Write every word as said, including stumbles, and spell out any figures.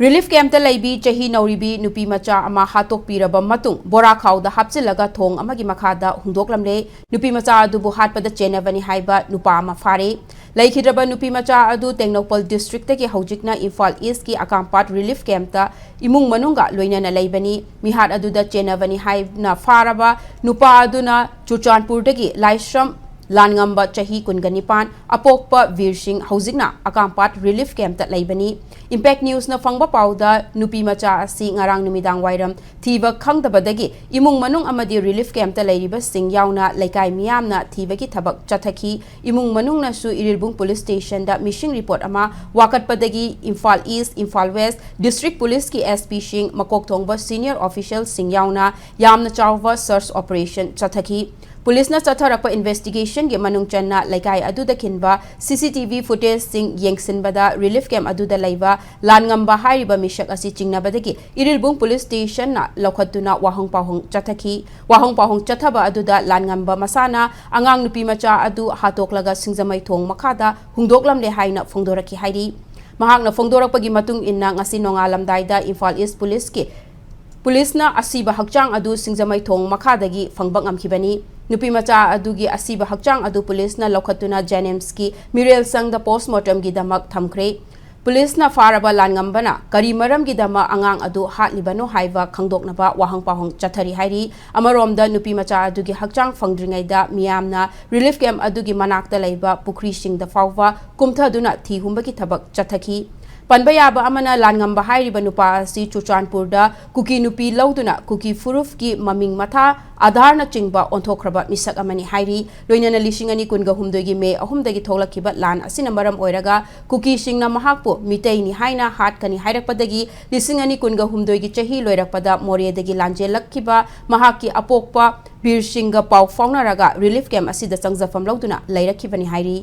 Relief ꯀꯦꯝꯞꯇ ꯂꯩꯕꯤ ꯆꯍꯤ ꯅꯧꯔꯤꯕꯤ ꯅꯨꯄꯤ ꯃꯆꯥ ꯑꯃ ꯍꯥꯠꯇꯣꯛꯄꯤꯔꯕ ꯃꯇꯨꯡ ꯕꯣꯔꯥ ꯈꯥꯎꯗ ꯍꯥꯞꯆꯤꯜꯂꯒ ꯊꯣꯡ ꯑꯃꯒꯤ ꯃꯈꯥꯗ ꯍꯨꯟꯗꯣꯛꯂꯝꯂꯦ꯫ ꯅꯨꯄꯤ ꯃꯆꯥ ꯑꯗꯨꯕꯨ ꯍꯥꯠꯄꯗ ꯆꯦꯟꯅꯕꯅꯤ ꯍꯥꯏꯕ ꯅꯨꯄꯥ ꯑꯃ ꯐꯥꯔꯦ꯫ ꯂꯩꯈꯤꯗ꯭ꯔꯕ ꯅꯨꯄꯤ ꯃꯆꯥ ꯑꯗꯨ ꯇꯦꯡꯅꯧꯄꯜ ꯗꯤꯁꯇ꯭ꯔꯤꯛꯇꯒꯤ ꯍꯧꯖꯤꯛꯅ ꯏꯝꯐꯥꯜ ꯏꯁꯀꯤ ꯑꯀꯥꯝꯄꯥꯠ ꯔꯤꯂꯤꯐ ꯀꯦꯝꯞꯇ ꯏꯃꯨꯡ ꯃꯅꯨꯡꯒ ꯂꯣꯏꯅꯅ ꯂꯩꯕꯅꯤ꯫ ꯃꯤꯍꯥꯠ ꯑꯗꯨꯗ ꯆꯦꯟꯅꯕꯅꯤ ꯍꯥꯏꯅ ꯐꯥꯔꯕ ꯅꯨꯄꯥ ꯑꯗꯨꯅ ꯆꯨꯔꯆꯥꯟꯄꯨꯔꯗꯒꯤ ꯂꯥꯏꯁ꯭ꯔꯝ ꯂꯥꯟꯉꯝꯕ ꯆꯍꯤ ꯀꯨꯟꯒ ꯅꯤꯄꯥꯟ, ꯑꯄꯣꯛꯄ ꯕꯤꯔ ꯁꯤꯡ ꯍꯧꯖꯤꯛꯅ ꯑꯀꯥꯝꯄꯥꯠ ꯔꯤꯂꯤꯐ ꯀꯦꯝꯞꯇ ꯂꯩꯕꯅꯤ꯫ ꯏꯝꯄꯦꯛ ꯅ꯭ꯌꯨꯁꯅ ꯐꯪꯕ ꯄꯥꯎꯗ ꯅꯨꯄꯤ ꯃꯆꯥ ꯑꯁꯤ ꯉꯔꯥꯡ ꯅꯨꯃꯤꯗꯥꯡ ꯋꯥꯏꯔꯝ ꯊꯤꯕ ꯈꯪꯗꯕꯗꯒꯤ ꯏꯃꯨꯡ ꯃꯅꯨꯡ ꯑꯃꯗꯤ ꯔꯤꯂꯤꯐ ꯀꯦꯝꯞꯇ ꯂꯩꯔꯤꯕꯁꯤꯡ ꯌꯥꯎꯅ ꯂꯩꯀꯥꯏ ꯃꯤꯌꯥꯝꯅ ꯊꯤꯕꯒꯤ ꯊꯕꯛ ꯆꯠꯊꯈꯤ꯫ ꯏꯃꯨꯡ ꯃꯅꯨꯡꯅꯁꯨ ꯏꯔꯤꯜꯕꯨꯡ ꯄꯨꯂꯤꯁ ꯁ꯭ꯇꯦꯁꯟꯗ ꯃꯤꯁꯤꯡ ꯔꯤꯄꯣꯔꯠ ꯑꯃ ꯋꯥꯀꯠꯄꯗꯒꯤ ꯏꯝꯐꯥꯜ ꯏꯁ, ꯏꯝꯐꯥꯜ ꯋꯦꯁ ꯗꯤꯁꯇ꯭ꯔꯤꯛ ꯄꯨꯂꯤꯁꯀꯤ ꯑꯦꯁ ꯄꯤꯁꯤꯡ, ꯃꯀꯣꯛ ꯊꯣꯡꯕ ꯁꯤꯅꯤꯌꯔ ꯑꯣꯐꯤꯁꯤꯌꯦꯜꯁꯤꯡ ꯌꯥꯎꯅ ꯌꯥꯝꯅ ꯆꯥꯎꯕ ꯁꯔꯆ ꯑꯣꯄꯔꯦꯁꯟ ꯆꯠꯊꯈꯤ꯫ ꯄꯨꯂꯤꯁꯅ ꯆꯠꯊꯔꯛꯄ ꯏꯟꯚꯦꯁꯇꯤꯒꯦꯁꯟꯒꯤ ꯃꯅꯨꯡ ꯆꯟꯅ ꯂꯩꯀꯥꯏ ꯑꯗꯨꯗ ꯈꯤꯟꯕ ꯁꯤ ꯁꯤ ꯇꯤ ꯚꯤ ꯐꯨꯇꯦꯖꯁꯤꯡ ꯌꯦꯡꯁꯤꯟꯕꯗ ꯔꯤꯂꯤꯐ ꯀꯦꯝꯞ ꯑꯗꯨꯗ ꯂꯩꯕ ꯂꯥꯟꯉꯝꯕ ꯍꯥꯏꯔꯤꯕ ꯃꯤꯁꯛ ꯑꯁꯤ ꯆꯤꯡꯅꯕꯗꯒꯤ ꯏꯔꯤꯜꯕꯨꯡ ꯄꯨꯂꯤꯁ ꯁ꯭ꯇꯦꯁꯟꯅ ꯂꯧꯈꯠꯇꯨꯅ ꯋꯥꯍꯪ ꯄꯥꯎꯍꯪ ꯆꯠꯊꯈꯤ꯫ ꯋꯥꯍꯪ ꯄꯥꯎꯍꯪ ꯆꯠꯊꯕ ꯑꯗꯨꯗ ꯂꯥꯟꯉꯝꯕ ꯃꯁꯥꯅ ꯑꯉꯥꯡ ꯅꯨꯄꯤ ꯃꯆꯥ ꯑꯗꯨ ꯍꯥꯠꯇꯣꯛꯂꯒ ꯁꯤꯡꯖꯃꯩ ꯊꯣꯡ ꯃꯈꯥꯗ ꯍꯨꯟꯗꯣꯛꯂꯝꯂꯦ ꯍꯥꯏꯅ ꯐꯣꯡꯗꯣꯔꯛꯈꯤ ꯍꯥꯏꯔꯤ꯫ ꯃꯍꯥꯛꯅ ꯐꯣꯡꯗꯣꯔꯛꯄꯒꯤ ꯃꯇꯨꯡ ꯏꯟꯅ ꯉꯁꯤ ꯅꯣꯡꯉꯥꯜꯂꯝꯗꯥꯏꯗ ꯏꯝꯐꯥꯜ ꯏꯁ ꯄꯨꯂꯤꯁꯀꯤ ꯄꯨꯂꯤꯁꯅ ꯑꯁꯤꯕ ꯍꯛꯆꯥꯡ ꯑꯗꯨ ꯁꯤꯡꯖꯃꯩ ꯊꯣꯡ ꯃꯈꯥꯗꯒꯤ ꯐꯪꯕ ꯉꯝꯈꯤꯕꯅꯤ꯫ ꯅꯨꯄꯤ ꯃꯆꯥ ꯑꯗꯨꯒꯤ ꯑꯁꯤꯕ ꯍꯛꯆꯥꯡ ꯑꯗꯨ ꯄꯨꯂꯤꯁꯅ ꯂꯧꯈꯠꯇꯨꯅ ꯖꯦꯅꯤꯝꯁꯀꯤ ꯃꯤꯔꯦꯜ ꯁꯪꯗ ꯄꯣꯁꯃꯣꯔꯇꯝꯒꯤꯗꯃꯛ ꯊꯝꯈ꯭ꯔꯦ꯫ ꯄꯨꯂꯤꯁꯅ ꯐꯥꯔꯕ ꯂꯥꯟꯉꯝꯕꯅ ꯀꯔꯤ ꯃꯔꯝꯒꯤꯗꯃꯛ ꯑꯉꯥꯡ ꯑꯗꯨ ꯍꯥꯠꯂꯤꯕꯅꯣ ꯍꯥꯏꯕ ꯈꯪꯗꯣꯛꯅꯕ ꯋꯥꯍꯪ ꯄꯥꯎꯍꯪ ꯆꯠꯊꯔꯤ ꯍꯥꯏꯔꯤ꯫ ꯑꯃꯔꯣꯝꯗ ꯅꯨꯄꯤ ꯃꯆꯥ ꯑꯗꯨꯒꯤ ꯍꯛꯆꯥꯡ ꯐꯪꯗ꯭ꯔꯤꯉꯩꯗ ꯃꯤꯌꯥꯝꯅ ꯔꯤꯂꯤꯐ ꯀꯦꯝꯞ ꯑꯗꯨꯒꯤ ꯃꯅꯥꯛꯇ ꯂꯩꯕ ꯄꯨꯈ꯭ꯔꯤꯁꯤꯡꯗ ꯐꯥꯎꯕ ꯀꯨꯝꯊꯗꯨꯅ ꯊꯤ ꯍꯨꯝꯕꯒꯤ ꯊꯕꯛ ꯆꯠꯊꯈꯤ꯫ ꯄꯟꯕ ꯌꯥꯕ ꯑꯃꯅ, ꯂꯥꯟꯉꯝꯕ ꯍꯥꯏꯔꯤꯕ ꯅꯨꯄꯥ ꯑꯁꯤ ꯆꯨꯔꯆꯥꯟꯄꯨꯔꯗ ꯀꯨꯀꯤ ꯅꯨꯄꯤ ꯂꯧꯗꯨꯅ ꯀꯨꯀꯤ ꯐꯨꯔꯨꯞꯀꯤ ꯃꯃꯤꯡ ꯃꯊꯥ, ꯑꯙꯥꯔꯅꯆꯤꯡꯕ ꯑꯣꯟꯊꯣꯛꯈ꯭ꯔꯕ ꯃꯤꯁꯛ ꯑꯃꯅꯤ ꯍꯥꯏꯔꯤ꯫ ꯂꯣꯏꯅꯅ ꯂꯤꯁꯤꯡ ꯑꯅꯤ ꯀꯨꯟꯒ ꯍꯨꯝꯗꯣꯏꯒꯤ ꯃꯦ ꯑꯍꯨꯝꯗꯒꯤ ꯊꯣꯛꯂꯛꯈꯤꯕ ꯂꯥꯟ ꯑꯁꯤꯅ ꯃꯔꯝ ꯑꯣꯏꯔꯒ ꯀꯨꯀꯤꯁꯤꯡꯅ ꯃꯍꯥꯛꯄꯨ ꯃꯤꯇꯩꯅꯤ ꯍꯥꯏꯅ ꯍꯥꯠꯀꯅꯤ ꯍꯥꯏꯔꯛꯄꯗꯒꯤ ꯂꯤꯁꯤꯡ ꯑꯅꯤ ꯀꯨꯟꯒ ꯍꯨꯝꯗꯣꯏꯒꯤ ꯆꯍꯤ ꯂꯣꯏꯔꯛꯄꯗ ꯃꯣꯔꯦꯗꯒꯤ ꯂꯥꯟꯖꯦꯜꯂꯛꯈꯤꯕ ꯃꯍꯥꯛꯀꯤ ꯑꯄꯣꯛꯄ ꯕꯤꯔ ꯁꯤꯡꯒ ꯄꯥꯎ ꯐꯥꯎꯅꯔꯒ ꯔꯤꯂꯤꯐ ꯀꯦꯝꯞ ꯑꯁꯤꯗ ꯆꯪꯖꯐꯝ ꯂꯧꯗꯨꯅ ꯂꯩꯔꯛꯈꯤꯕꯅꯤ ꯍꯥꯏꯔꯤ꯫